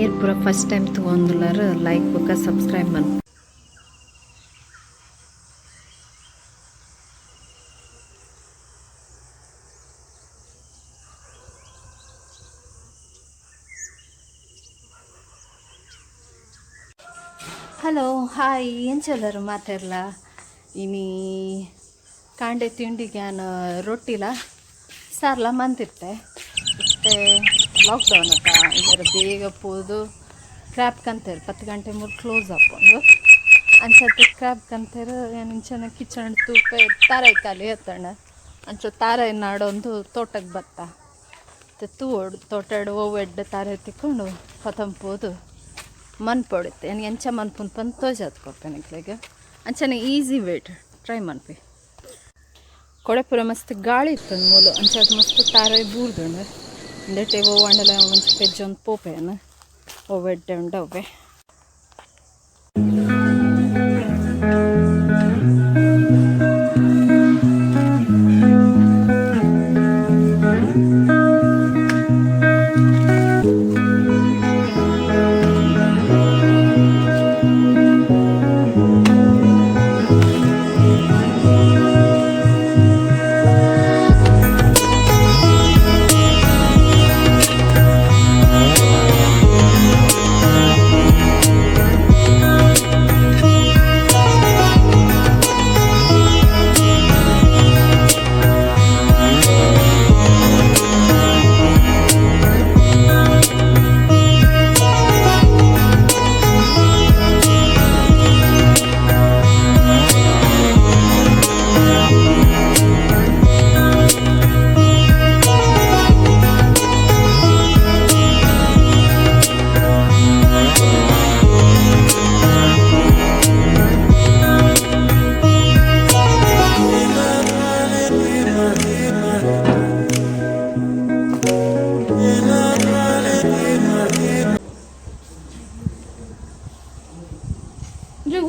ಏರ್ ಪೂರ first time ತೂವೊಂದುಲ್ಲೆರ್ like ಬೊಕ ಸಬ್ಸ್ಕ್ರೈಬ್ ಮನ್ಪು. ಹಲೋ, ಹಾಯ್, ಎಂಚ ಉಲ್ಲರ್ ಮಾತೆರ್ಲ? ಇನಿ ಕಾಂಡೆ ತಿಂಡಿಗೆ ಯಾನ್ ರೊಟ್ಟಿಲ ಸಾರ್ಲ ಮಂತಿತ್ತೆ. ಇತ್ತೆ ಲಾಕ್ಡೌನ್ ಅತ್ತ, ಇಲ್ಲರ ಬೇಗ ಪೋದು ಕ್ರ್ಯಾಬ್ ಕಂತೆರ್, 10 ಗಂಟೆ 3 ಕ್ಲೋಸ್ ಆಪುಂಡು. ಅಂಚಾತ್ ಕ್ರ್ಯಾಬ್ ಕಂತೆರ್. ಯಾನ್ ಇಂಚನ ಕಿಚನ್ ತೂಪೆ, ತಾರಾಯಿ ಖಾಲಿ ಅತ್ತಂಡ. ಅಂಚ ತಾರಾಯಿ ನಾಡೊಂದು ತೋಟಕ್ಕೆ ಬತ್ತ. ಇತ್ತೆ ತೂವೊಡು, ತೋಟಡ್ ಒವು ಎಡ್ಡೆ ತಾರಾಯಿ ತಿಕ್ಕೊಂಡು ಪತೊಂದು ಪೋದು ಮನ್ಪೊಡಿತ್ತೆ. ಯಾನ್ ಎಂಚ ಮನ್ಪುನು ಪಂದ್ ತೋಜಾದ್ ಕೊರ್ಪೆ ನಿಕ್ಲೆಗ್. ಅಂಚನೆ ಈಸಿ ವೇಟ್ ಟ್ರೈ ಮನ್ಪಿ. ಕೊಡೆಪುರ ಮಸ್ತ್ ಗಾಳಿ ಇತ್ತಂದು ಮೂಲು, ಅಂಚಾದ್ ಮಸ್ತ್ ತಾರಾಯಿ ಬೂರ್ದುಂಡು. ಇಂದೆಟೆ ಒವು ಆಂಡಲ ಒಂಜಿ ಪೆಜ್ಜೊಂದು ಪೋಪೆ ಯಾನ್, ಒವು ಎಡ್ಡೆ ಉಂಡು ಅವ್ವೆ.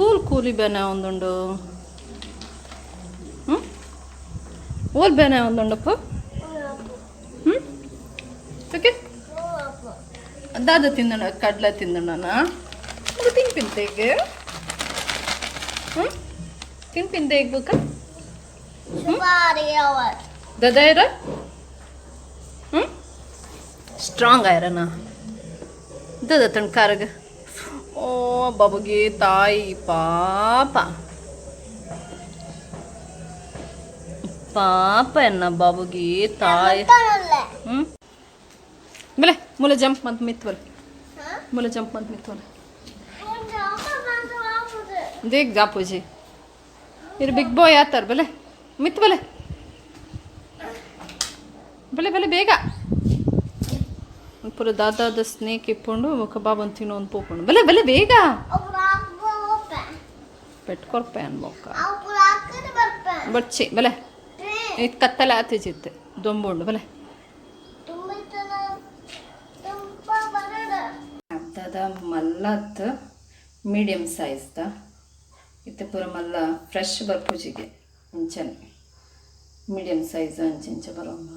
ಓಲ್ ಕೂಲಿ ಬೇನೆ ಒಂದುಂಡು? ಹ್ಞೂ, ಓಲ್ ಬೇನೆ ಒಂದುಂಡಪ್ಪ? ಹ್ಞೂ, ಓಕೆ. ದಾದ ತಿಂದಣ? ಕಡಲೆ ತಿಂದಣ. ತಿನ್ಪಿಂತೇಗೆ? ಹ್ಞೂ, ತಿನ್ಪಿಂತ ಬೇಕಾ? ದಾದ ಹ್ಞೂ, ಸ್ಟ್ರಾಂಗ್ ಆಯ್ರನ? ದಾದ ತಣ್ಣ ಕಾರಗ? ಓ ಬಾಬುಗೆ ತಾಯಿ, ಪಾಪ ಪಾಪ ಎನ್ನ ಬಾಬುಗೆ ತಾಯಿ. ಹ್ಞೂ, ಬಲೆ ಮೂಲ ಜಂಪ್ ಮಂತ್ ಮಿತ್ವಲ್, ಮೂಲ ಜಂಪ್ ಮಂತ್ ಮಿತ್ವಲ್. ದೇಗ್ ಜಾಪುಜಿ ಇರು. ಬಿಗ್ ಬಾಯ್ ಆತಾರ. ಬಲೆ ಮಿತ್, ಬಲೆ ಬಲೆ ಬಲೆ ಬೇಗ. ಪೂರ ದಾದಾದ ಸ್ನೇಕ್ ಇಪ್ಪುಂಡು. ಬೊಕ ಬಾಬನ್ ತಿನ್ನೊಂದು ಪೋಪುಂಡು. ಬಲೆ ಬಲೆ ಬೇಗ. ಪೆಟ್ ಕೊರ್ಪೆ ಅನ್ಬೋಕ ಬಚ್ಚಿ. ಬಲೆ, ಇದು ಕತ್ತಲೆ ಆತಿಜಿತ್ತೆ, ದೊಂಬುಂಡು. ಬಲೆ. ಅರ್ಧದ ಮಲ್ಲತ್ ಮೀಡಿಯಮ್ ಸೈಜ್ದ. ಇತ್ತೆ ಪೂರ ಮಲ್ಲ ಫ್ರೆಶ್ ಬರ್ಪುಜಿಗೆ, ಇಂಚನೆ ಮೀಡಿಯಮ್ ಸೈಜ್ ಅಂಚ ಇಂಚ ಬರೋಂಡು.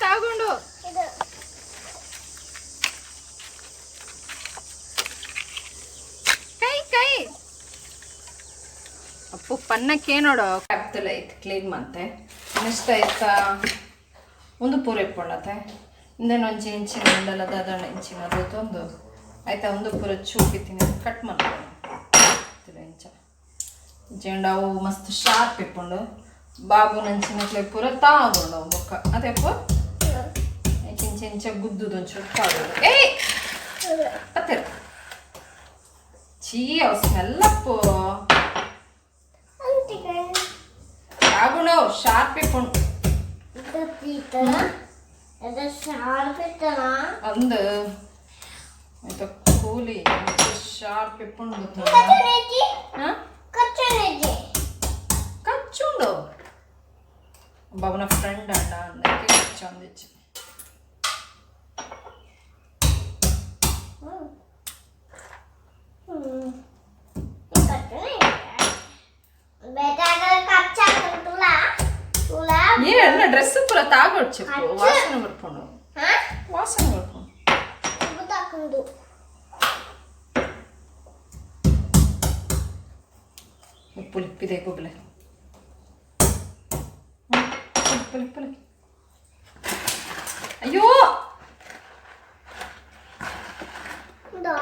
ತಾಗೊಂಡು ಕೈ ಕೈ ಅಪ್ಪು ಪನ್ನಕ್ಕೆ ನೋಡು. ಕ್ಯಾಪ್ತಲ ಐತ್ ಕ್ಲೀನ್ ಮಂತೆ. ನೆಕ್ಸ್ಟ್ ಆಯ್ತಾ ಒಂದು ಪೂರ ಇಪ್ಪುಂಡತೆ. ಇಂದೇನು ಒಂಜಿ ಇಂಚಿನ ಉಂಡಲ ದಾದಣ್ಣ ಇಂಚಿನ ಅದು ಒಂದು ಆಯ್ತಾ ಒಂದು ಪೂರ ಚೂಪಿತೀನಿ ಕಟ್ ಮಾಡ್ಕೊಂಡು ಇಂಚ ಜೆಂಡ ಅವು ಮಸ್ತ್ ಶಾರ್ಪ್ ಇಪ್ಪುಂಡು. ಬಾಬು ನಂಚಿನಕ್ಲೆ ಪೂರ ತಾಗುಂಡು ಅವು ಬೊಕ್ಕ ಅದೇಪ್ಪ ಇಂಚ ಇಂಚ ಗುದ್ದುದು ಒಂಚೂರು ತಾಗುಂಡು. ಏಯ್ ಪತ್ತಿರ ಚೀ ಅವು ಸ್ಮೆಲ್ ಅಪ್ಪು ತಾಗುಂಡು ಶಾರ್ಪ್ ಇಪ್ಪುಂಡು. ಅಂದು ಆಯ್ತಾ ಕೂಲಿ ಶಾರ್ಪ್ ಇಪ್ಪುಂಡು. ಹಾಂ ಕಚ್ಚುಂಡು ಬಾಬುನ ಫ್ರೆಂಡ್ ಅಣ್ಣ ಅಂದಕ್ಕೆ ಕಚ್ಚೊಂದಿಚ್ಚು. ఏ అన్న డ్రెస్ ಪೂರ ತಾಗೊಡು చెప్పు. ವಾಸನೆ ಬರ್ಪುಂಡು, ವಾಸನೆ ಬರ್ಪುಂಡು. ಉಪ್ಪು ಲಿಪ್ಪಿದೆ ಗುಬ್ಲೆ ಪುಲಿ ಪುಲಿ. ಅಯ್ಯೋ. ಒಂದಾ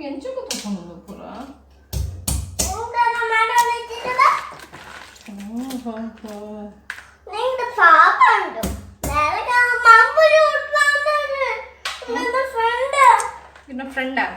ಎಂಚುಕು ತಗೊಂಡು ಪೂರ. ಇನ್ನ ಫ್ರೆಂಡಾ?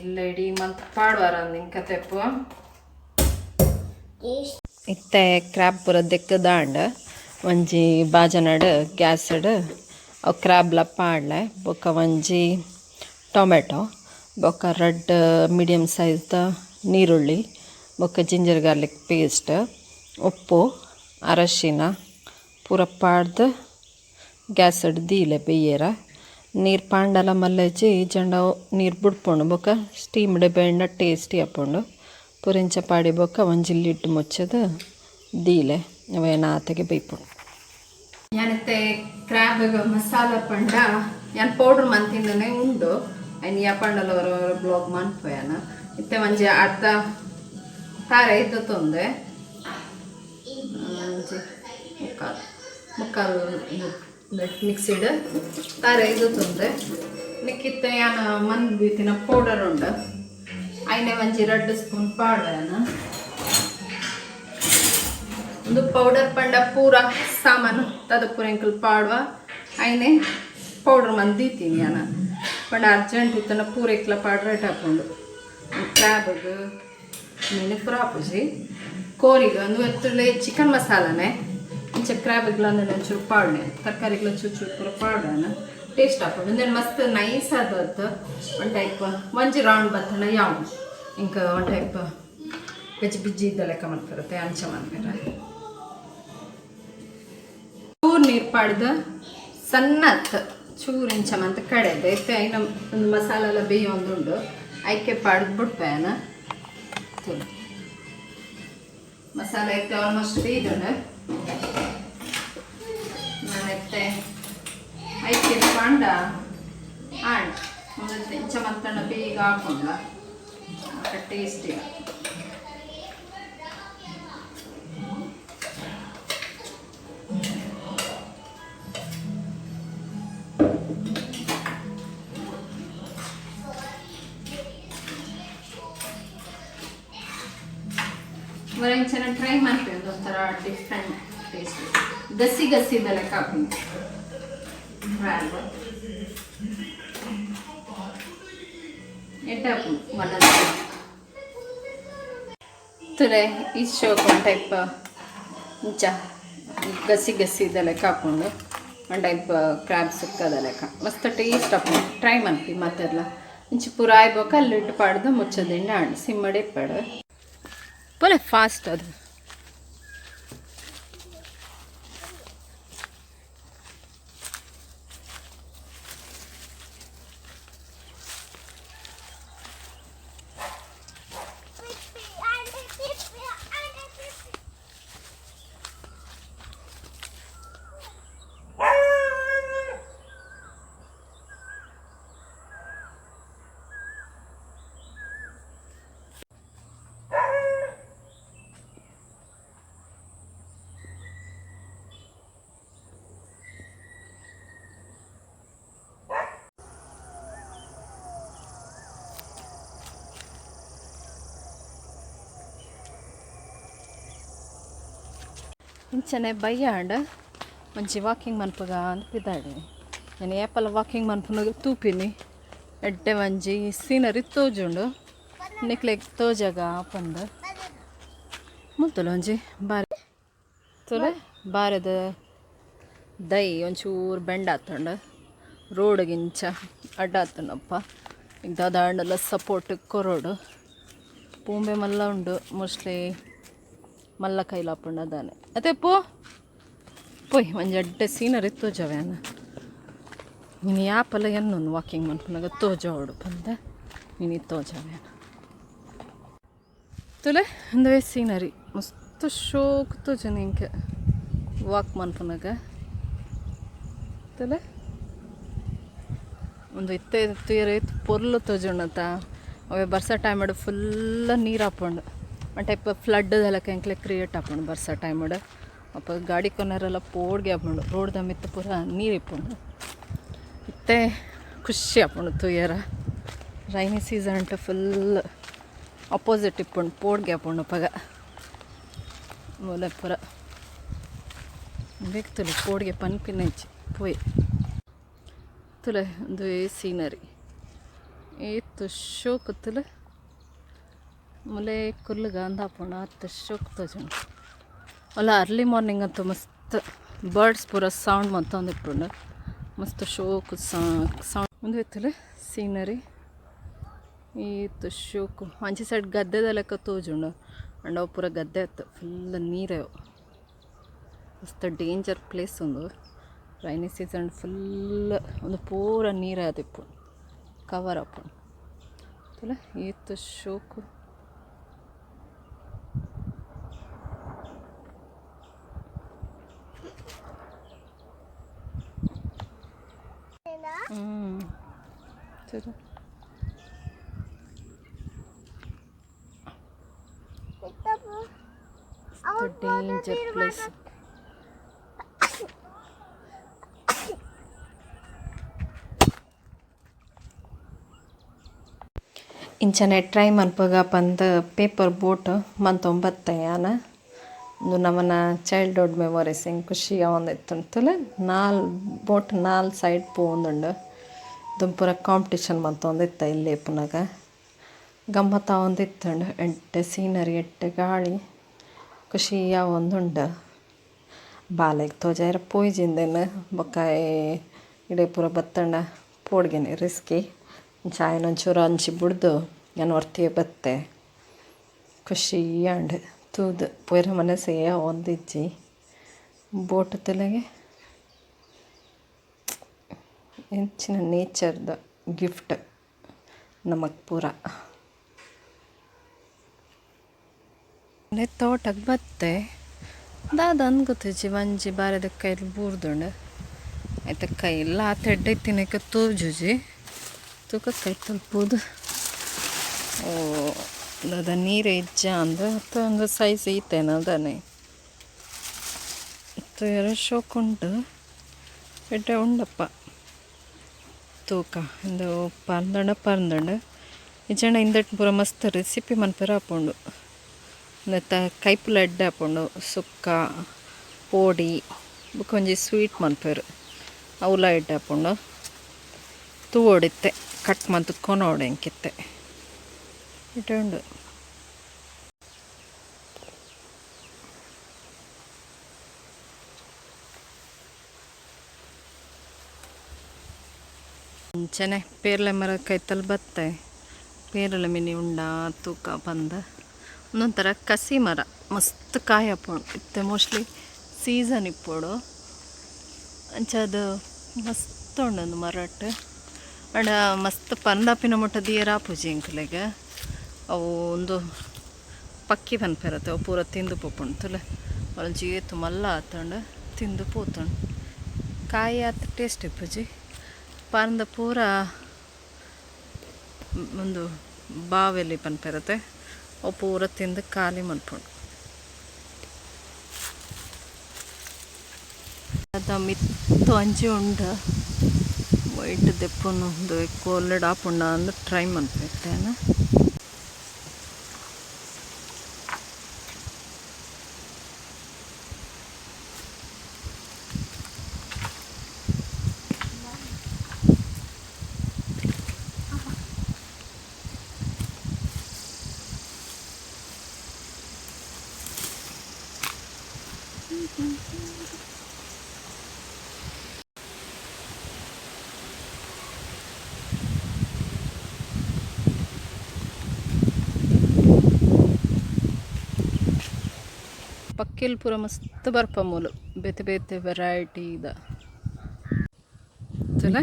ಇಲ್ಲೆಡಿ ಮಂತ್ ಪಾಡ್ವಾರ ಇಂಕ ತೆಪ್ಪು. ಇತ್ತೆ ಕ್ರ್ಯಾಬ್ ಪೂರ ದೆಕ್ಕದಾಂಡ್. ಒಂಜಿ ಬಾಜನಡ್ ಗ್ಯಾಸ್ಡ್ ಅವು ಕ್ರ್ಯಾಬ್ಲ ಪಾಡ್ಲೆ. ಬೊಕ್ಕ ಒಂಜಿ ಟೊಮೆಟೊ, ಬೊಕ್ಕ ರಡ್ಡ್ ಮೀಡಿಯಮ್ ಸೈಜ್ದ ನೀರುಳ್ಳಿ, ಬೊಕ್ಕ ಜಿಂಜರ್ ಗಾರ್ಲಿಕ್ ಪೇಸ್ಟ್, ಉಪ್ಪು, ಅರಶಿನ ಪೂರ ಪಾಡ್ದು ಗ್ಯಾಸ್ಡ್ ದೀಲೆ ಬೇಯೆರ. ನೀರು ಪಾಂಡಲ ಮಲ್ಲೆಜ್ಜಿ ಜಂಡ ನೀರು ಬುಡ್ಪುಂಡು. ಬೊಕ್ಕ ಸ್ಟೀಮ್ಡ್ ಬೇಂಡ ಟೇಸ್ಟಿ ಆಪುಂಡು. ಪೂರ ಇಂಚ ಪಾಡಿ ಬೊಕ್ಕ ಒಂಜಿ ಲಿಡ್ ಮುಚ್ಚದು ದೀಲೆ ಅವೇನ ಆತೆಗೆ ಬೇಯ್ಪುಂಡು. ಯಾನಿತ್ತೆ ಕ್ರ್ಯಾಬ್ ಮಸಾಲ ಪಂಡ ಯಾನ್ ಪೌಡ್ರ್ ಮಂತಿಂದನೆ ಉಂಡು. ಐನ್ ಯಾ ಪಂಡಲ ಬ್ಲಾಗ್ ಮನ್ಪುಯಾನ. ಇತ್ತೆ ಒಂಜಿ ಅರ್ಧ ತಾರೆ ಇದ್ದು ತೊಂದೆ ಒಂಜಿ ಮುಕ್ಕಾಲು ಮುಕ್ಕಾಲು ಮಿಕ್ಸಿಡ್ ತಾರೆ ಇದು ತೊಂದೆ. ನಿಕ್ಕಿತ್ತೆ ಯಾನ ಮಂದ್ ಬೀತಿನ ಪೌಡರ್ ಉಂಡು. ಐನೆ ಒಂಜಿ 2 ಸ್ಪೂನ್ ಪಾಡ್ವೆ. ಒಂದು ಪೌಡರ್ ಪಂಡ ಪೂರ ಸಾಮಾನು ತದ ಪೂರ ಎಂಕಲ್ ಪಾಡ್ವ. ಐನೆ ಪೌಡರ್ ಮಂದ್ ದೀತೀನಿ ಯಾನ. ಪಂಡ ಅರ್ಜೆಂಟ್ ಇತ್ತನ ಪೂರ ಎಕ್ಲ ಪಾಡ್ ರೇಟ್ ಹಾಕೊಂಡು ಕ್ರ್ಯಾಬ್ಗ್ ಮೀನು ಪೂರ ಹಾಪುಜಿ. ಕೋರಿಗೆ ಒಂದು ಎತ್ತುಲೆ ಚಿಕನ್ ಮಸಾಲನೆ. ಇಂಚ ಕ್ರ್ಯಾಬ್ಗ್ಲ ಅಂದ್ರೆ ಒಂಚೂರು ಪಾಡ್ನೆ, ತರಕಾರಿಗಳ ಚೂರು ಚೂರು ಪೂರ ಪಾಡ್ಯಾನ ಟೇಸ್ಟ್ ಹಾಕೊಂಡು ಒಂದೇನು ಮಸ್ತ್ ನೈಸ್ ಆದತ್ತು. ಒನ್ ಟೈಪ್ ಒಂಜಿ ರೌಂಡ್ ಬತ್ತಣ ಯಾವ ಇಂಕ ಒನ್ ಟೈಪ್ ಗಜ್ಜಿ ಬಿಜ್ಜಿ ಇದ್ದ ಲೆಕ್ಕ ಮನ್ಪಿರುತ್ತೆ. ಅಂಚ ಮನ್ಪಿರ ಚೂರು ನೀರು ಪಾಡ್ದು ಸಣ್ಣ ಚೂರು ಇಂಚ ಮಂತ ಕಡೆದು ಇತ್ತೆ ಐನ ಒಂದು ಮಸಾಲೆ ಎಲ್ಲ ಬೇಯೊಂದುಂಡು. ಐಕೆ ಪಾಡ್ದು ಬಿಟ್ಪೇನ. ಮಸಾಲೆ ಇತ್ತೆ ಆಲ್ಮೋಸ್ಟ್ ಬೇಯ್ದುಂಡು. ನಾನೆತ್ತೆ ಐಕೆ ಪಾಂಡ ಆಂಡ್ ಒಂದು ಇಂಚ ಮಂತಣ್ಣ ಬೇಗ ಹಾಕೊಂಡ ಟೇಸ್ಟಿ. ಹೊರ ಟ್ರೈ ಮಾಡ್ತೀವಿ, ಒಂಥರ ಡಿಫ್ರೆಂಟ್ ಟೇಸ್ಟ್, ಗಸಿ ಗಸಿ ಲೆಕ್ಕ ಹಾಕೊಂಡು ಕ್ರ್ಯಾಬ್ ಎಡ್ಡೆ ಒನ್ ತುಲೆ ಈ ಶೋಕ್ ಒಂದು ಟೈಪ್ ಇಂಚ ಗಸಿ ಗಸಿ ಲೆಕ್ಕ ಹಾಕೊಂಡು ಒಂದು ಟೈಪ್ ಕ್ರ್ಯಾಬ್ ಸುಕ್ಕದ ಲೆಕ್ಕ ಮಸ್ತ್ ಟೇಸ್ಟ್ ಆಪುಂಡು. ಟ್ರೈ ಮನ್ಪಿ ಮಾತೆರ್ಲ. ಇಂಚ ಪೂರ ಆಯ್ಬೊಕ ಲಿಡ್ ಪಾಡ್ದು ಮುಚ್ಚದಿಂಡ ಆಂಡ್ ಸಿಮ್ಮಡೆ ಇಪ್ಪಡು ಪೋಲೆ ಫಾಸ್ಟ್ ಅದು. ಇಂಚನೆ ಬಯ್ಯಾಂಡ್ ಒಂಜಿ ವಾಕಿಂಗ್ ಮನ್ಪುಗ ಅಂದ್ ಪಿದಾಡಿ. ಯಾನ್ ಏಪಲ ವಾಕಿಂಗ್ ಮನ್ಪುನಗ ತೂಪಿನಿ, ಎಡ್ಡೆ ಒಂಜಿ ಸೀನರಿ ತೋಜುಂಡು. ನಿಕ್ಲೆಗ್ ತೋಜಗ ಪಂದ್. ಮುಲ್ತುಲ ಒಂಜಿ ಬಾರಿ ತೂಲೆ, ಬಾರೆದ ದೈ ಒಂಚೂರು ಬೆಂಡ್ ಆತುಂಡು, ರೋಡ್ಗಿಂಚ ಅಡ್ಡ ಆತುಂಡಪ್ಪ. ಈಗ ದಾದಾಂಡಲ ಸಪೋರ್ಟ್ ಕೊರೊಡು. ಪೂಂಬೆ ಮಲ್ಲ ಉಂಡು, ಮೋಸ್ಟ್ಲಿ ಮಲ್ಲ ಕೈಲಾಪುಂಡು ದಾನೆ ಅತ್ತೆ. ಪೋ ಪೋಯ್, ಒಂಜಿ ಎಡ್ಡೆ ಸೀನರಿ ತೋಜವೆ. ಯಾನ್ ಇನಿ ಯಾಪಲ ಎನ್ನುನು ವಾಕಿಂಗ್ ಮನ್ಪುನಗ ತೋಜಾವೊಡು ಪಂದ್ ಇನಿ ತೋಜಾವೆ. ತೂಲೆ, ಉಂದುವೇ ಸೀನರಿ. ಮಸ್ತ್ ಶೋಕ್ ತೋಜುಂಡು ಎಂಕ್ ವಾಕ್ ಮನ್ಪುನಗ. ತೂಲೆ, ಉಂದು ಇತ್ತೆ ತೂಯೆರೆ ಏತ್ ಪೊರ್ಲು ತೋಜುಂಡತ್ತ. ಅವೇ ಬರ್ಸ ಟೈಮ್ ಫುಲ್ ನೀರು ಆಪುಂಡು. ಒನ್ ಟೈಪ್ ಫ್ಲಡ್ ಲೆಕ್ಕ ಎಂಕ್ಲೆ ಕ್ರಿಯೇಟ್ ಆಪುಂಡು ಬರ್ಸ ಟೈಮ್ಡ್. ಅಪಗ ಗಾಡಿ ಕೊನರೆಲ್ಲ ಪೋಡ್ಗೆ ಆಪುಂಡು, ರೋಡ್ದ ಮಿತ್ತ್ ಪೂರ ನೀರು ಇಪ್ಪುಂಡು. ಇತ್ತೆ ಖುಷಿ ಆಪುಂಡು ತೂಯೆರೆ. ರೈನಿ ಸೀಸನ್ ಫುಲ್ ಅಪೋಸಿಟ್ ಇಪ್ಪುಂಡು, ಪೋಡ್ಗೆ ಆಪುಂಡು ಅಪಗ. ಮೂಲೆ ಪೂರ ಬೇಗ ತೂಲೆ, ಪೋಡ್ಗೆ ಪನ್ಪಿನ ಇಜ್ಜಿ ಪೋಯಿ. ತೂಲೆ, ಉಂದುವೇ ಸೀನರಿ. ಏತ್ ಶೋಕು ತೂಲೆ. ಮುಲೆ ಕುಲ್ಲುಗ ಅಂದಾಪುಂಡು, ಆತ್ ಶೋಕ್ ತೋಜುಂಡು. ಅಲ್ಲ, ಅರ್ಲಿ ಮಾರ್ನಿಂಗ್ ಅಂತೂ ಮಸ್ತ್ ಬರ್ಡ್ಸ್ ಪೂರ ಸೌಂಡ್ ಮಂತೊಂದಿಪ್ಪುಂಡು. ಮಸ್ತ್ ಶೋಕು ಸೌಂಡ್. ಉಂದು ತೂಲೆ ಸೀನರಿ, ಏತ್ ಶೋಕು. ಅಂಚಿ ಸೈಡ್ ಗದ್ದೆದ ಲೆಕ್ಕ ತೋಜುಂಡು, ಅಂಡ ಅವು ಪೂರ ಗದ್ದೆ ಅತ್ತು, ಫುಲ್ ನೀರೇ ಅವು. ಮಸ್ತ್ ಡೇಂಜರ್ ಪ್ಲೇಸ್ ಉಂದು. ರೈನಿ ಸೀಸನ್ ಫುಲ್ ಉಂದು ಪೂರ ನೀರೇ ಆದಿಪ್ಪುಂಡು, ಕವರ್ ಆಪುಂಡು. ತೂಲೆ, ಏತ್ ಶೋಕು. ತೂಲೆ. Danger place. ಇಂಚನೆ ಟ್ರೈ ಮನ್ಪುಗ ಪಂದ್ ಪೇಪರ್ ಬೋಟ್ ಮಂತೊಂಬತ್ತೆ ಯಾನ್. ಉಂದು ನಮನ ಚೈಲ್ಡ್ಹುಡ್ ಮೆಮೊರೀಸ್, ಎಂಕ್ ಖುಷಿ ಆವೊಂದಿತ್ತುಂಡು. ತೂಲೆ, ನಾಲ್ ಬೋಟ್ ನಾಲ್ ಸೈಡ್ ಪೋವೊಂದುಂಡು. ದುಂಬು ಪೂರ ಕಾಂಪಿಟೇಷನ್ ಮಂತೊಂದಿತ್ತ ಎಲ್ಲೆ ಇಪ್ಪುನಗ. ಗಮ್ಮತ್ ಆವೊಂದಿತ್ತುಂಡು. ಎಡ್ಡೆ ಸೀನರಿ, ಎಡ್ಡೆ ಗಾಳಿ, ಖುಷಿ ಆವೊಂದುಂಡು. ಬಾಲೆಗ್ ತೋಜಾಯೆರೆ ಪೋಯಿಜಿ ಇಂದೆನ್. ಬೊಕ್ಕ ಇಡೆ ಪೂರ ಬತ್ತಂಡ ಪೋಡ್ಗೆನೆ, ರಿಸ್ಕಿ. ಅಂಚ ಆಯನ್ ಒಂಚೂರು ಅಂಚಿ ಬುಡ್ದು ಯಾನ್ ಒರ್ತಿಯೇ ಬತ್ತೆ. ಖುಷಿ ಆಂಡ್ ತೂದು, ಪೋಯೆರೆ ಮನಸ್ಸೇ ಆವೊಂದಿಜ್ಜಿ. ಬೋಟ್ ತೂಲೆಗೆ, ಎಂಚಿನ ನೇಚರ್ದ ಗಿಫ್ಟ್ ನಮಕ್ ಪೂರ. ತೋಟಗ್ ಬತ್ತೆ, ದಾದ ಅಂದ್ ಗೊತ್ತಿಜ್ಜಿ, ಒಂಜಿ ಬಾರೆದ ಕೈಲ್ ಬೂರ್ದುಂಡು. ಐತ ಕೈಲ್ ಆತ್ ಎಡ್ಡೆ ಇತ್ತಿನಕ ತೋಜುಜಿ. ತೂಕ, ಕೈತಲ್ ಪೋದು. ಓ, ದಾದ ನೀರು ಇಜ್ಜ ಅಂದ್ ಅತ್ತ ಒಂದು ಸೈಜ್ ಈತೇನ ದಾನೆ. ತೂಯೆರೆ ಶೋಕ್ ಉಂಡು, ಎಡ್ಡೆ ಉಂಡಪ್ಪ. ತೂಕ, ಇಂದು ಪರ್ಂದ್ಂಡ ಪರ್ಂದ್ಂಡ್, ಇಜ್ಜಂಡ ಇಂದೆಟ್ ಪೂರ ಮಸ್ತ್ ರೆಸಿಪಿ ಮನ್ಪೆರೆ ಆಪುಂಡು. ನೆತ್ತ ಕೈಪುಲ ಎಡ್ಡೆ ಆಪುಂಡು ಸುಕ್ಕ ಪೋಡಿ ಬೊಕ ಒಂಜಿ ಸ್ವೀಟ್ ಮನ್ಪುವೆರ್ ಅವುಲ ಎಡ್ಡೆ ಆಪುಂಡು ತೂವೊಡಿತ್ತೆ ಕಟ್ ಮಂತ್ ಕೊನೊಡು ಎಂಕಿತ್ತೆ ಎಡ್ಡೆ ಉಂಡು. ಅಂಚನೆ ಪೇರ್ಲೆ ಮರ ಕೈತಲ್ ಬತ್ತೆ ಪೇರಳೆ ಮಿನಿ ಉಂಡಾ ತೂಕ ಪಂದ್ ಉಂದೊಂಥರ ಕಸಿ ಮರ ಮಸ್ತ್ ಕಾಯಿ ಆಪುಂಡು ಇತ್ತೆ ಮೋಸ್ಟ್ಲಿ ಸೀಸನ್ ಇಪ್ಪೊಡು ಅಂಚಾದ್ ಮಸ್ತ್ ಉಂಡು ಉಂದು ಮರಟ್ ಆಂಡ ಮಸ್ತ್ ಪಂದಾಪಿನ ಮುಟ್ಟ ದೀಯೆರೆ ಆಪುಜಿ ಎಂಕ್ಲೆಗ್ ಅವು ಉಂದು ಪಕ್ಕಿ ಪನ್ಪೆರತೆ ಅವು ಪೂರ ತಿಂದು ಪೋಪುಂಡು ತೂಲೆ ಒಂಜಿ ಏತ್ ಮಲ್ಲ ಆತುಂಡು ತಿಂದು ಪೋತುಂಡು ಕಾಯಿ ಆತ್ ಟೇಸ್ಟ್ ಇಪ್ಪುಜಿ ಪರ್ಂದ್ ಪೂರ ಉಂದು ಬಾವೆಲಿ ಪನ್ಪೆರತೆ ಅವು ಪೂರ ತಿಂದು ಖಾಲಿ ಮನ್ಪುಂಡು. ಅದ ಮಿತ್ತ್ ಒಂಜಿ ಉಂಡು ವೈಟ್ ದೆಪ್ಪುನು ಉಂದು ಕೋಲೆಡ್ ಆಪುಂಡಾ ಅಂದ್ ಟ್ರೈ ಮನ್ಪುವೆ ಯಾನ್. ಪಕ್ಕಿಲ್ ಪೂರ ಮಸ್ತ್ ಬರ್ಪ ಮೂಲು ಬೇತೆ ಬೇತೆ ವೆರೈಟಿ ದ. ತೂಲೆ.